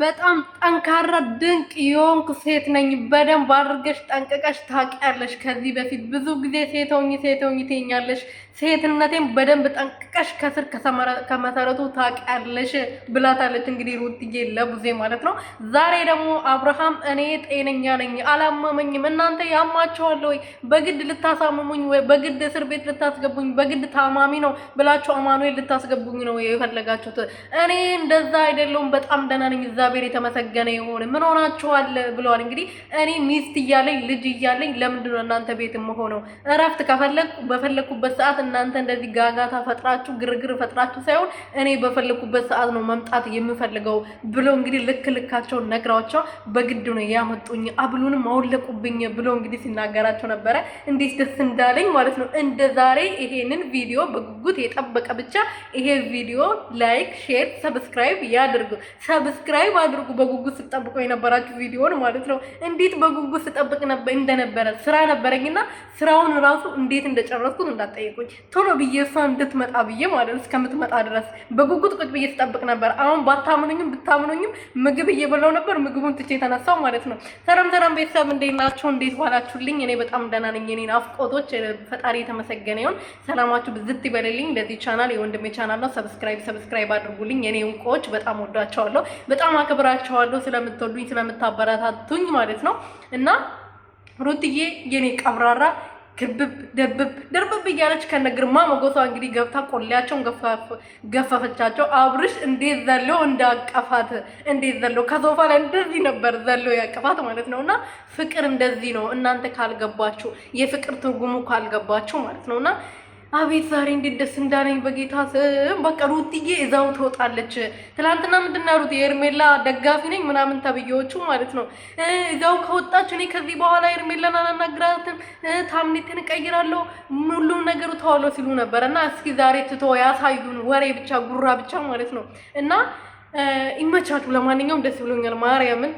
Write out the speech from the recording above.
በጣም ጠንካራ ድንቅ የሆንኩ ሴት ነኝ። በደንብ አድርገሽ ጠንቅቀሽ ታውቂያለሽ። ከዚህ በፊት ብዙ ጊዜ ሴት ሆኚ ሴት ሆኚ ትይኛለሽ። ሴትነቴን በደንብ ጠንቅቀሽ ከስር ከመሰረቱ ታውቂያለሽ ብላታለች። እንግዲህ ሩትዬ ለቡዜ ማለት ነው። ዛሬ ደግሞ አብርሃም እኔ ጤነኛ ነኝ፣ አላመመኝም። እናንተ ያማቸዋል ወይ? በግድ ልታሳምሙኝ ወይ በግድ እስር ቤት ልታስገቡኝ፣ በግድ ታማሚ ነው ብላችሁ አማኑኤል ልታስገቡኝ ነው የፈለጋችሁት? እኔ እንደዛ አይደለሁም። በጣም ደህና ነኝ። እግዚአብሔር የተመሰገነ ይሁን። ምን ሆናችኋል ብለዋል። እንግዲህ እኔ ሚስት እያለኝ ልጅ እያለኝ ለምንድን ነው እናንተ ቤት የምሆነው? እረፍት ከፈለግኩ በፈለግኩበት ሰዓት እናንተ እንደዚህ ጋጋታ ፈጥራችሁ ግርግር ፈጥራችሁ ሳይሆን እኔ በፈለግኩበት ሰዓት ነው መምጣት የምፈልገው ብሎ እንግዲህ ልክ ልካቸውን ነግሯቸው በግድ ነው ያመጡኝ፣ አብሉንም አወለቁብኝ ብሎ እንግዲህ ሲናገራቸው ነበረ። እንዴት ደስ እንዳለኝ ማለት ነው። እንደ ዛሬ ይሄንን ቪዲዮ በጉጉት የጠበቀ ብቻ ይሄ ቪዲዮ like፣ share፣ subscribe ያድርጉ። Subscribe አድርጉ። በጉጉት ስጠብቆ የነበራችሁ ቪዲዮን ማለት ነው። እንዴት በጉጉት ስጠብቅ እንደነበረ ስራ ነበረኝና ስራውን ራሱ እንዴት እንደጨረስኩት እንዳትጠይቁኝ። ቶሎ ብዬ እሷ እንድትመጣ ብዬ ማለት ነው እስከምትመጣ ድረስ በጉጉት ቁጭ ብዬ ስጠብቅ ነበር። አሁን ባታምኑኝም ብታምኑኝም ምግብ እየበላው ነበር። ምግቡን ትቼ የተነሳው ማለት ነው። ሰላም ሰላም ቤተሰብ እንዴት ናችሁ? እንዴት ዋላችሁልኝ? እኔ በጣም ደህና ነኝ። የኔ ናፍቆቶች ፈጣሪ የተመሰገነ ይሁን። ሰላማችሁ ብዝት ይበልልኝ። ለዚህ ቻናል የወንድሜ ቻናል ነው። Subscribe subscribe አድርጉልኝ። የኔ እንቁዎች በጣም ወዳቸዋለሁ፣ በጣም አክብራቸዋለሁ ስለምትወዱኝ ስለምታበረታቱኝ ማለት ነው። እና ሩትዬ የኔ ቀብራራ ክብብ ደብብ ደርብብ እያለች ከነ ግርማ ሞገሷ እንግዲህ ገብታ ቆሌያቸውን ገፈፈቻቸው። አብርሽ እንዴት ዘሎ እንዳቀፋት፣ እንዴት ዘሎ ከሶፋ ላይ እንደዚህ ነበር ዘሎ ያቀፋት ማለት ነው። እና ፍቅር እንደዚህ ነው እናንተ ካልገባችሁ፣ የፍቅር ትርጉሙ ካልገባችሁ ማለት ነው። እና አቤት ዛሬ እንዴት ደስ እንዳለኝ በጌታ ስም። በቃ ሩትዬ እዛው ትወጣለች። ትናንትና ምንድን ነው ያሉት የኤርሜላ ደጋፊ ነኝ ምናምን ተብዬዎቹ ማለት ነው። እዛው ከወጣች እኔ ከዚህ በኋላ ኤርሜላን አላናግራትም፣ ታምኔትን እቀይራለሁ፣ ሁሉም ነገሩ ተዋሎ ሲሉ ነበር። እና እስኪ ዛሬ ትቶ ያሳዩን፣ ወሬ ብቻ ጉራ ብቻ ማለት ነው። እና ይመቻችሁ። ለማንኛውም ደስ ብሎኛል ማርያምን።